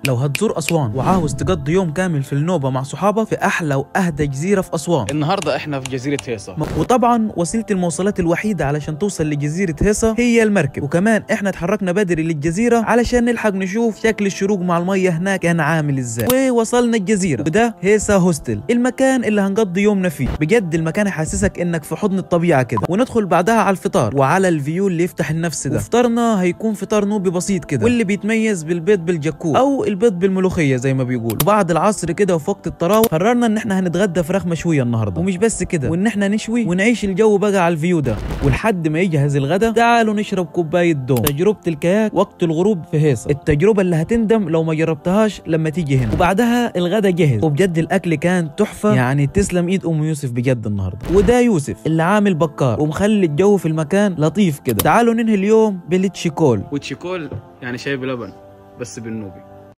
لو هتزور أسوان وعاوز تقضي يوم كامل في النوبة مع صحابك في أحلى وأهدى جزيرة في أسوان. النهارده احنا في جزيرة هيصة، وطبعا وسيلة المواصلات الوحيدة علشان توصل لجزيرة هيصة هي المركب. وكمان احنا اتحركنا بدري للجزيرة علشان نلحق نشوف شكل الشروق مع المية هناك كان عامل ازاي. ووصلنا الجزيرة، وده هيصة هوستل، المكان اللي هنقضي يومنا فيه. بجد المكان يحسسك انك في حضن الطبيعة كده. وندخل بعدها على الفطار وعلى ال view اللي يفتح النفس ده. وفطارنا هيكون فطار نوبي بسيط كده، واللي بيتميز بالبيض بالجاكور او البيض بالملوخيه زي ما بيقولوا. وبعد العصر كده وفي وقت الطراوه قررنا ان احنا هنتغدى فراخ مشوية النهارده، ومش بس كده، وان احنا نشوي ونعيش الجو بقى على ال view ده. ولحد ما يجهز الغدا تعالوا نشرب كوباية دوم. تجربه الكاياك وقت الغروب في هيصه، التجربة اللي هتندم لو ما جربتهاش لما تيجي هنا. وبعدها الغدا جهز، وبجد الاكل كان تحفة، يعني تسلم ايد ام يوسف بجد النهارده. وده يوسف اللي عامل بكار ومخلي الجو في المكان لطيف كده. تعالوا ننهي اليوم بالتشيكول. وتشيكول يعني شاي بلبن بس بالنوبي.